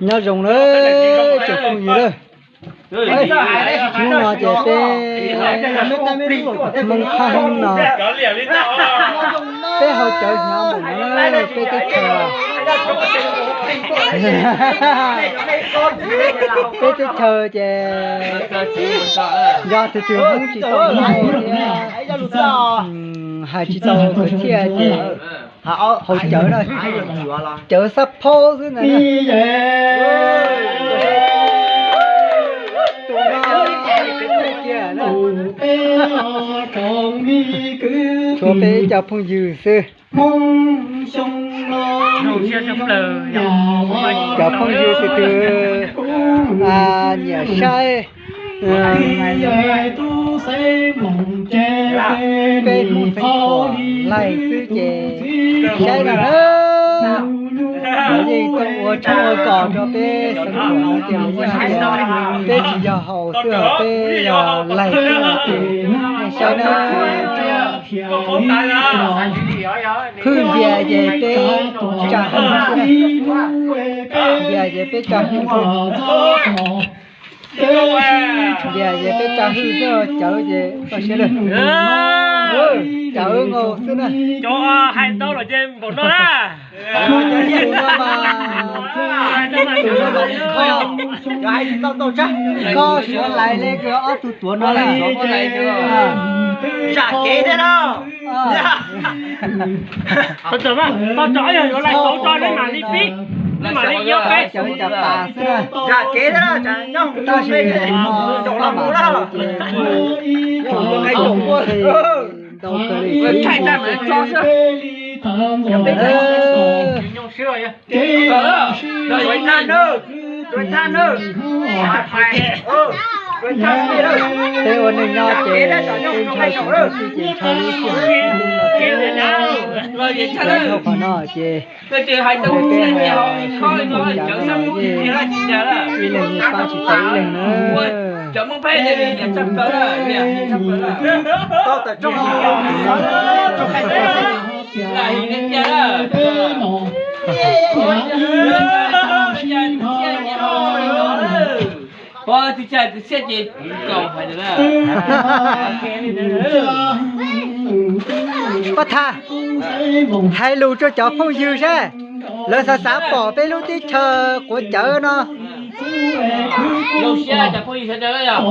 Nyob zoo lawm tsoom phooj ywg lawm. Hnub no ces peb Hmoob Thab Hmoob no, peb haus cawv hnyav mus no, peb teb chaws, peb teb chaws ces yog tus twg Hmoob tsis tau mus thiab hais tsis tau kwv txhiaj ces haus cawv na, cawv xab phaub xwb ntag. Tshuav peb ib co phooj ywg xwb. Cov phooj ywg tus twg nyiam saib peb Hmoob Feeb Khuam laig xwb ces saib no na. Lawv yeej tuaj ua tshoob ua kos rau peb Feeb Khuam no ces lawv yeej hais tias peb tsis yog haus xwb, peb yog laig xwb no ces nej saib na. Hwj npias ces peb tsa hwj xwb, npias ces peb tsa hwj xwb, npias ces peb tsa hwj xwb, cawv ces koj siab lawm. Cawv nkaus xwb na. Cov hais ntau los ces npaum no na. Tus no mas, tus no mas kho, kho suav lais li kws ob tug tuav no na. Zam kev thiab no. Tau tso, yog yuav laig tau tso nej mam li pib, nej mam li ib ob peb. Zam kev thiab no, tab sis tus no pab mam tus ces tus no ntau kawg li. Peb ua neej nyob ces peb ntshaw tsis tau txij ces ntshaw lub sij hawm dhau qhov no ces peb hais txog cov no ces ib leeg yeej pab tsis tau ib leeg na. Pab tham, hais lus rau cov phooj ywg saib, lawv xav xav pom peb lub teb chaws quav cawv no. Zoo siab cov phooj ywg sawv daws yog,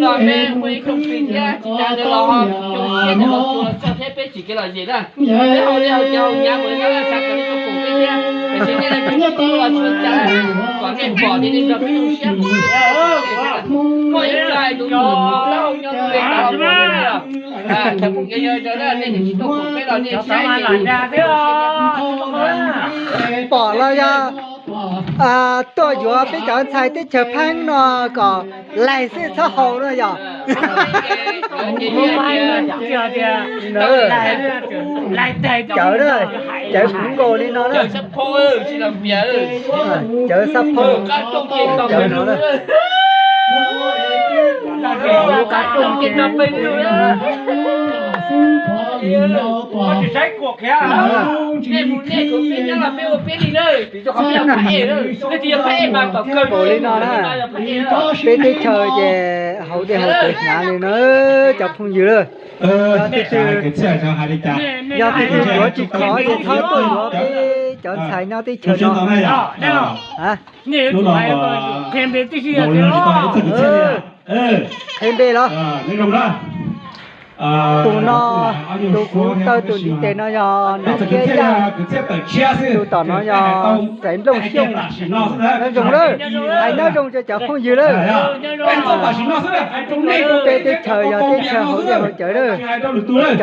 no peb muaj ib koom tij thiab tsis tas nws los ho zoo siab nws los tsuas los txog thiab peb tsis kev lom zem na. Peb haus li haus cawv haus hnyav mus li no xav kom nej tuaj koom peb thiab, tiam sis nej leej twg tsis tuaj los tsis ua cas, kom nej pom thiab nej nrog peb zoo siab mus. Muaj ib co hais lus tus tus plaub hau nyob tus li tod los mus li no. Cov phooj ywg yawg sawv daws nej tsis tuaj koom peb los nej saib ces pom los yog tuaj yuav peb cov ntxhais teb chaws Pheeb no kom laig xwb txhob haus no yog. Cawv, cawv kuv nkaus li no na. Cawv xab phaub, cawv no na. Nkaus li no na. Peb teb chaws ces haus dej haus cawv hnyav li na cov phooj ywg lawm. Yog tus twg yuav tsis khov ces txhob tuaj yuav peb cov ntxhais nyob teb chaws no. Qhia npe los? Tus no, tus kuv taw tus ntiv tes no yog Nom Thiab Yaj, tus tom no yog Xaiv Nplooj Xyooj. Nyob zoo lawm, hais nyob zoo rau cov phooj ywg lawm. Peb teb chaws yog teb chaws haus dej haus cawv lawm.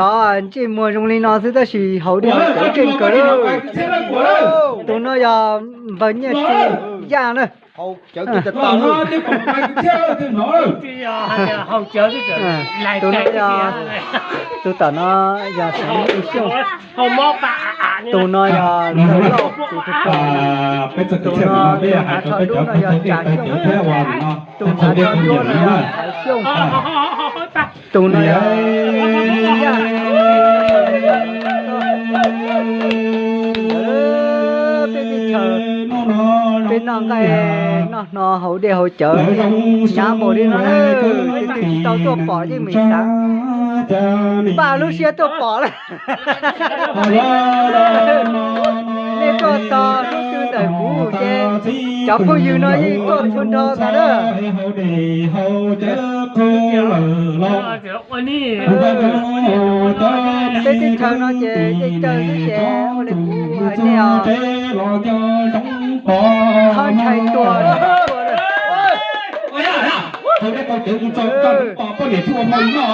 Cov ntsej muag zoo li no xwb tab sis haus dej haus cawv keej kawg lawm. Tus no yog Npawg Nyiaj Tsuj Yaj na. Tus no yog, tus tom no yog Xaiv Nplooj Xyooj. Tus no yog Ntxawg Lauj, tus tus tus no, tus hnav tsho dub no yog Tsav Xyooj, tus hnav tsho duab no yog Thawv Xyooj. Tus no yog Yaj. Peb teb chaws no no Peb noj nqaij noj hno hauv dej hauv cawv, hnyav npaum li no na, leej twg tsis tau tuaj pom yeej meem xav npaj lub siab tuaj pom lawm. Nej tuaj txog hnub twg ntawm kuv ces cov phooj ywg no yeej tuaj txhua nrho ntag na. Peb teb chaws no ces yeej caw xwb ces ua li kuv hais nej os, txhob ntshai tuag. Poj niam thiaj ua hmo li no.